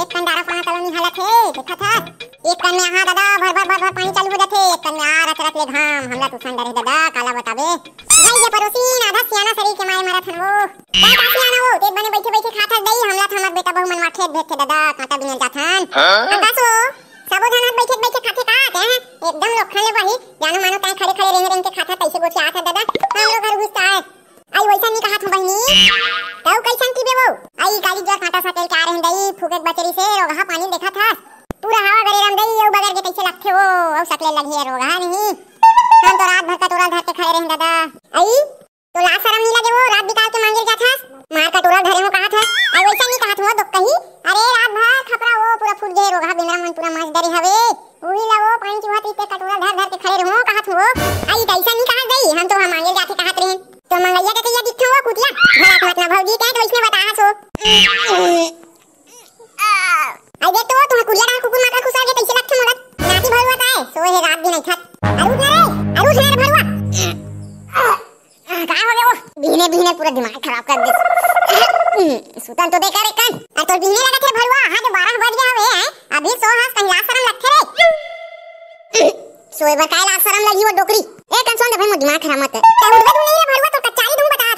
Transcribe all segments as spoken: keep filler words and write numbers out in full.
एक कन डारा पाना तलो निहालत हे, देखत हस? एक कन में आहा ददा, भर भर भर भर पानी चालू हो जाथे, एक कन में आ रच रच ले घाम, हमला तो ठंडा रहे ददा, काला बताबे। भाई ये परोसीन आधा सियाना शरीर के मारे मरत हन वो। का का सियाना वो, तेत बने बैठे बैठे खात हस दई, हमला तो हमर बेटा बहू मन माठे भेजथे ददा, कांटा बिने जाथन। हाँ? अब बस वो, सबो झन हस बैठे बैठे खाथे का ते हैं? एकदम लोखन ले बाही, जानो मानो तैं खड़े खड़े रेंग रेंग के खाथा, कैसे गोठियात हस ददा, हमरो घर घुसता है। आई वैसा नहीं कहा था बहिनी। तऊ कैसन की बेबो? आई काली जो कांटा सकेल के आ रहे दई, फूके के बचरी से, रोगहा पानी देखत हस। पूरा हवा गरे रम दई, अउ बगर के कैसे लगथे वो, अउ सकले लगी है रोगहा नहीं। हम तो रात भर कटोरा धर के खड़े रहे ददा। आई, तो लाज शरम नहीं लगे वो, रात बिकाल के मांगे जात हस? मार कटोरा धरे हो कहा था। आई वैसा नहीं कहा था वो, तो कही, अरे रात भर खपरा वो पूरा फूट गए, रोगहा बिंदरा मन पूरा मच डरे हवे। उही ला वो पानी चुहा तीते कटोरा धर धर के खड़े रहो कहा था वो। आई कैसा नहीं कहा गई, हम तो हम मांगे जाते कहा रहे। तो मंगैया के कहिया दिखथे वो कुतिया? भला मत ना भौजी, तैं तो इसने बताहस हो। आई देख तो वो तुम्हें कुलिया डाल कुकुर मार का खुसर के कैसे लगथे मोला। नाती भरुआ ताए, सोए हे रात दिन ऐठत। अरुण रे, अरुण रे भरुआ। का हो गया वो? बिहने बिहने पूरा दिमाग खराब कर दे। सुतन तो बेकार है कन। अरे तोर बिहने लगत हे भरुआ, हाँ जो बारह बज गया हवे, हैं? अभी सो हस कहीं लाज शरम लगथे रे। सोए बर काय लाज शरम लगी वो डोकरी। ए, कन सोन दे भाई, मोर दिमाग खराब मत कर। ते उठबे धुन नहीं रे भरुआ, तो कचारी दूं बता।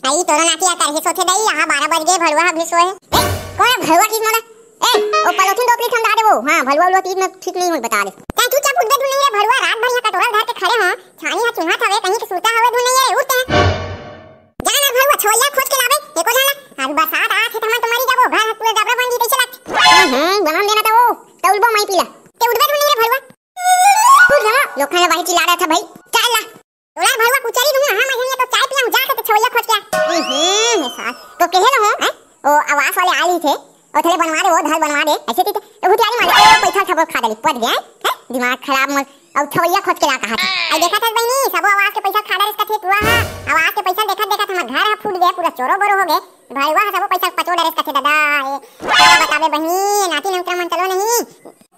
आई तोरा नाती आ करहे सोथे दई, यहाँ बारह बज गए, भरुआ अभी सोए। ए, कोन भरुआ की मोला? ए, ओ पलोथिन डोकरी ठंडा दे वो। हाँ, भरुआ उलवा तीन में ठीक नहीं हो बता दे। ते चुपचाप उठबे धुन नहीं रे भरुआ, रात भर यहाँ कटोरा धर के खड़े हो, छानी हा चुहा थवे, कहीं के सुता हवे धुन नहीं रे, उठते हैं। जा ना भरुआ, छोइया खोज के लावे, एको जाना। अभी बरसात आत हे, त हमन तो मरी जाबो, घर पूरे डबरा बन जी, कैसे लगथे? हम्म, बनन देना तो वो, तौलबो माई पीला। ते उठबे धुन नहीं रे भरुआ। खुद जमा लोखन ले बाही चिल्ला रहा था भाई। चल ला। तोला भरुआ कुचरी दूं, हाँ, मैं तो चाय पिया हूँ, जा के तो छवैया खोज के आ। हम्म, सास। तो कहे ना हो, हैं? ओ आवास वाले आ ली थे। ओ थले बनवा दे, वो घर बनवा दे। ऐसे ती तो भुतियारी मारे, ओ पैसा सब खा डाली, पट गया, हैं? दिमाग खराब मत। अब छवैया खोज के ला कहा था। आई देखा था बहनी, सब आवास के पैसा खा डाले इसका थे पुआ हा। आवास के पैसा देखा देखा हमार घर हा फूट गया, पूरा चोरो बोरो हो गए। भरुआ हा सब पैसा पचो डाले इसका थे दादा। ए, क्या बतावे बहनी, नाती नंतरा मन चलो नहीं।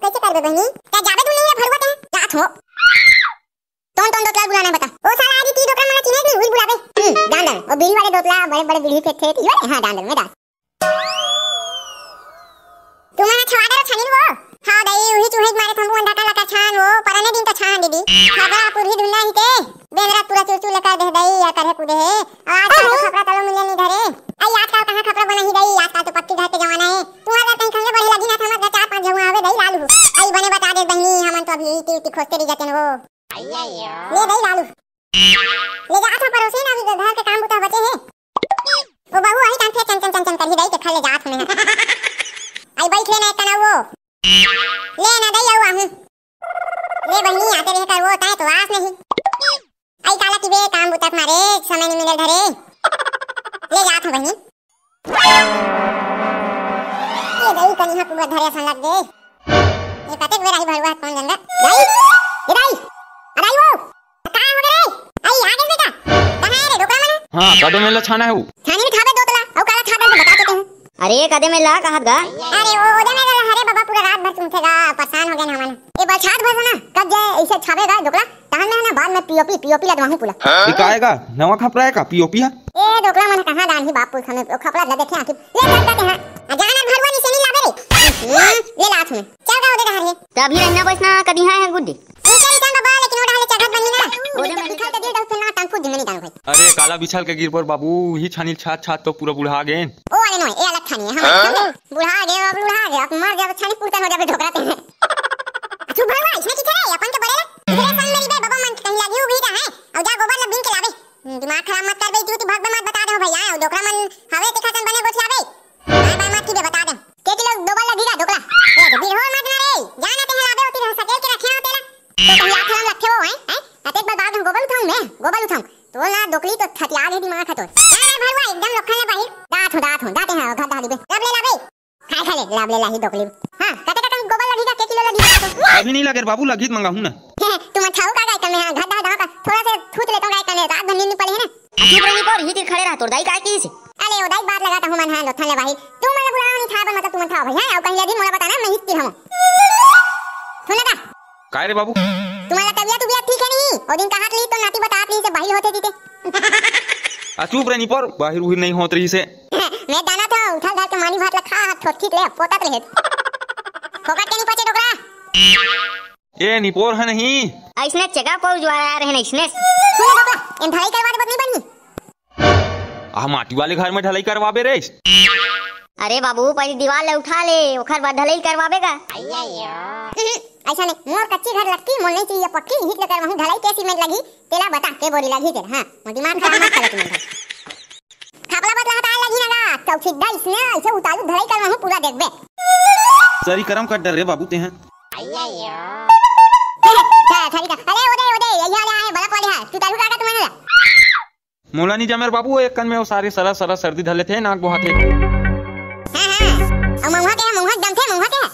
कैसे करबे बहनी? क्या जाबे तू नहीं है भरुआ ते? जात हो। तोन तोन दोतला बुलाना है बता। ओ साला आदि ती डोकरा मन ला चिन्हे नहीं, उही बुलाबे। हम्म, डांडर। ओ बीड़ी वाले दोतला, बड़े बड़े बीड़ी फेंकथे, ती वाले, हाँ, डांडर में डाल। तुमन छवा डरो छानी वो। हाँ दई, उही चूहे मारे थम्बू अंडा का लका छान वो, परने दिन तो छान दीदी। खबरा पुरही ढूंढा ही ते। बेंदरा पूरा चुरचुर लेकर दे दई, या करे कुदे हे। आज काल तो खपरा तलो मिले नहीं धरे। आई आज काल कहाँ खपरा बना ही दई, आज काल तो पक्की घर के जमाना है। तुम्हारे घर कहीं खंगे बढ़े लगी ना, समझ चार पांच जगह आवे दई लालू। आई बने बता दे बहनी, हमन तो अभी ती ती खोजते रह जाते हैं वो। ले दई लालू। ले जात हूँ परोसी ना, अभी घर के काम बुता बचे हे। ओ बहू, आई टाइम फिर चन चन चन चन करही दई, के खा ले जात हूँ मैं। आई बैठ ले ना एक कना वो। ले ना दई, आऊ आहूँ। ले बहनी, आते रहे कर वो, ताए तो आस नहीं। आई काला की बे, काम बुता के मारे समय नहीं मिले धरे। ले जात हूँ बहनी। ये दई कनिहा पूरा धरे असन लग गे। ये कतेक बेर आही भरुआ कौन जानगा? दाई, ए दाई, आ दाई वो। का हो गे रे? आई आ गे बेटा। कहाँ है रे डोकरा मन? हाँ, कदे मेला छाना है वो। छानी में खाबे दोतला, अउ काला छाबे तो बता देते हैं। अरे कदे मेला कहत गा? अरे वो ओदे मेला हरे बाबा, पूरा रात भर सुनथे गा, परेशान हो गए हमन। ए बरसात भर ना, कब जाए ऐसे छाबे गा डोकला? तहन में ना बाद में पीओपी, पीओपी लगवाहूँ पूरा। ये का आएगा? नवा खपरा है का पीओपी है? ए डोकला मन कहाँ डालही बाप पुरखा में, ओ खपरा ला देखे आखिर। ले कर देते हैं। आ जाना भरुआ निसेनी लाबे रे। हम्म, ले लात हूँ। चल गा ओदे डहर हे। तभी रहना बस ना कदी हाँ है गुड्डी। निसेनी चल बाबा, लेकिन ओ डहर ले चढ़त बनी ना। ओदे में बिखर के गिर डहर पे ना टंकू जिंदनी डाल भाई। अरे काला बिछल के गिर पर बाबू, ही छानी छात छात तो पूरा बुढ़ा गेन। ओ वाले नो, ए अलग छानी है, हम हाँ? बुढ़ा गए, अब बुढ़ा गए, अब मर गए, अब छानी पुरता हो जाबे डोकरा ते। चुप भरुआ, इसने की करे, अपन के बड़े ला। इधरे संग मेरी बे बाबा मन कहीं लगी उगी का है, और जा गोबर ला बीन के लाबे। हम्म, दिमाग खराब मत कर बे, तू, तू भाग बे मत बता दे हो भैया, और डोकरा मन हवे ते खासन बने गोठियाबे। बाय बाय मत की बे बता दे। के किलो डोबल लगी का डोकला? ए, तो बिरहो मत ना रे, जाना ते हलाबे होती रह सकेल के रखे हो तेला। तो कहीं आखिर हम रखे हो, हैं? हैं? अतेक बार बाग हम गोबर उठाऊं मैं, गोबर उठाऊं। तो ना डोकली तो छतिया गई दिमाग है तो। जा रे भरुआ, एकदम लोखन ले बाहिर। दात हो, दात हो, दाते हैं, घर डाली बे। लब ले लाबे। खाए खा ले, लाभ ले लाही डोकली। हाँ, कते कते गोबर लगी का, के किलो लगी का तो? अभी नहीं लगे रे बाबू, लगी त मंगाहूं ना। तुम अच्छा हो का गाय कने, हाँ, घर ढा ढा का, थोड़ा से थूत लेता हूँ गाय कने, रात भर नींद नहीं पड़े है ना। आ, चुप रही पर, ही तीर खड़े रहा, तोर दाई काय की से? अरे, ओ दाई बात लगा ता हूँ मन, हाँ, लोथन ले भाई। तू मन बुलाओ नहीं था, पर मतलब तुम था भाई, हाँ, और कहीं यदि मोला बताना, मैं ही तीर हूँ। सुन लगा? काय रे बाबू? तुम्हारा तबीयत उबियत ठीक है नहीं? ओ दिन कहा ली तो नाती बतात ली से बाहिर होते जीते। आ, चुप रे निपोर, बाहिर उहिर नहीं होत रही से। मैं दाना था, उठल धर के मानी भात ला खा, हाथ ठोठित ले, पोतत रहे। फोकट के नहीं पचे डोकरा। ए निपोर है नहीं। अइसने चेका पौ जुआर आया रहे अइसने। सुन डोकरा, एम ढलाई करवा दे बदनी बनी। आ माटी वाले घर में ढलाई करवाबे रे। अरे बाबू, पहले दीवार ले उठा ले, ओखर बाद ढलाई करवाबे का। अइसा नहीं, मोर कच्ची घर लगती, मोर नहीं चाहिए पक्की, हिट ले करवाहूँ ढलाई के सीमेंट लगी, तेला बता के बोरी लगी तेला। हाँ, मोर दिमाग खराब मत करे तुमन। खापला बदला हटा लगी ना गा, चौखिद्दा इसने ऐसे उतारू ढलाई करवाहूँ पूरा देखबे। सरी करम कर डर रे बाबू ते हैं। अरे ओदे ओदे, यही वाले आए, बड़ा पड़े है, तू तारू काका तुम्हारे। मोला नहीं जमर बाबू, एक कन में वो सारे सरा सरा सर्दी धले थे, नाक बोहा थे। हाँ हाँ, और महुआ के है, महुआ जमथे, महुआ के है।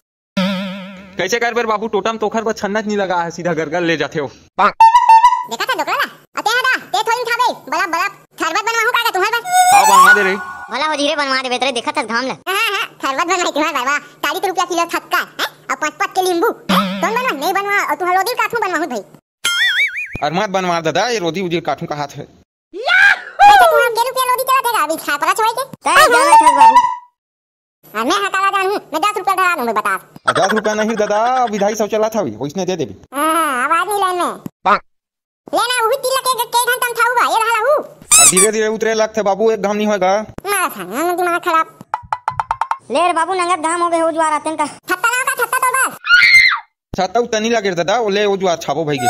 कैसे कर बेर बाबू, टोटम तोखर बर छन्नत नहीं लगा है, सीधा गरगर ले जाथे हो। देखा था डोकरा ला, अते हदा, ते थोड़ी उठाबे, बलब बलब, थरबत बनवाहूँ का तुम्हार बर। हाँ बनवा दे रे। भला हो धीरे बनवा देबे, तेरे देखा था घाम ले। हाँ हाँ, थरबत बनवाई तुम्हार बर, वाह, चालीस रुपया किलो थक्का है, और पाँच पाँच के नींबू, हैं? कौन बनवा? नहीं बनवा, और तुम्हार लोदी काठू बनवाहूँ भाई। अरे मत बनवा दादा, ये रोदी उदी काठू का हाथ है। अच्छा, तुम्हार के रुपया लोदी चला देगा, अभी छापरा चढ़ाई के। तय जाना था बाबू। हाँ, मैं हकाला जानू, मैं दस रुपया धरा दूँ, मैं बता। आ, दस रुपया नहीं दादा, विधाई सौ चला था अभी, वैसने दे देबी। हाँ, आवाज नहीं लाइन में। लेना, वही तिल्ला के, के घंटा में था हुआ, ये रहा हूँ। अब धीरे धीरे उतरे लगथे बाबू, एक घाम नहीं होएगा। मारा था ना, दिमाग खराब। ले रे बाबू, नंगत घाम हो गए हो जुआर आते का। छत्ता लाओ का, छत्ता तो बस। छत्ता उतना नहीं लगे रे दादा, वो ले वो जुआर छापो भाई के। ए, ये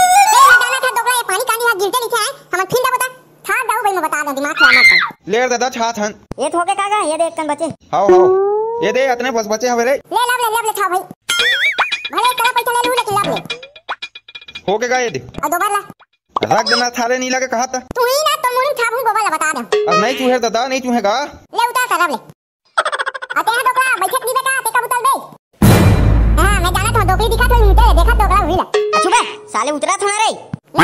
दाना था डोकरा, ये पानी कांदी हाथ गिरते नहीं है, हम फिर दबोता। छाप जाऊ भाई, मैं बता दूं, दिमाग खराब मत कर। ले रे दादा, छात हन। ये तो हो गए काका, ये दे एक कन बचे। हाओ, हाओ। ये दे, इतने बस बचे हवे रे। ले, लब ले, लब ले, छाप भाई। भले इतना पैसा ले लूँ, लेकिन लब ले। हो गए गा ये दे। और दो बार ला। रख देना, थारे नहीं लगे कहा था। तू ही ना, तो मुड़ी छाप हूँ, गोबर ला बता दे। अब नहीं चूहे दादा, नहीं चूहेगा। ले उतार कर, लब ले। अते हा डोकरा, बैठक नी बेटा, ते का बुतल बे? हाँ, मैं जानत हूँ, डोकरी दिखत होई, मुते देखत डोकरा हुई ला। अचू बे, साले उतरा था रे। नहीं,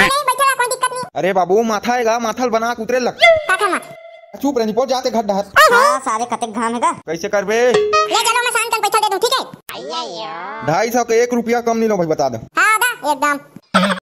नहीं, बैठा ला, कोई दिक्कत नहीं। अरे बाबू, माथा आएगा, माथा बना के उतरे लग। का था माथा? चुप रह, निपो, जाते घर डहर। हाँ, सारे कतेक घाम है का? कैसे करबे? ले चलो, मैं शाम तक पैसा दे दूँ, ठीक है? ढाई सौ के एक रुपया कम नहीं लो भाई, बता दो। हाँ, दा, एकदम।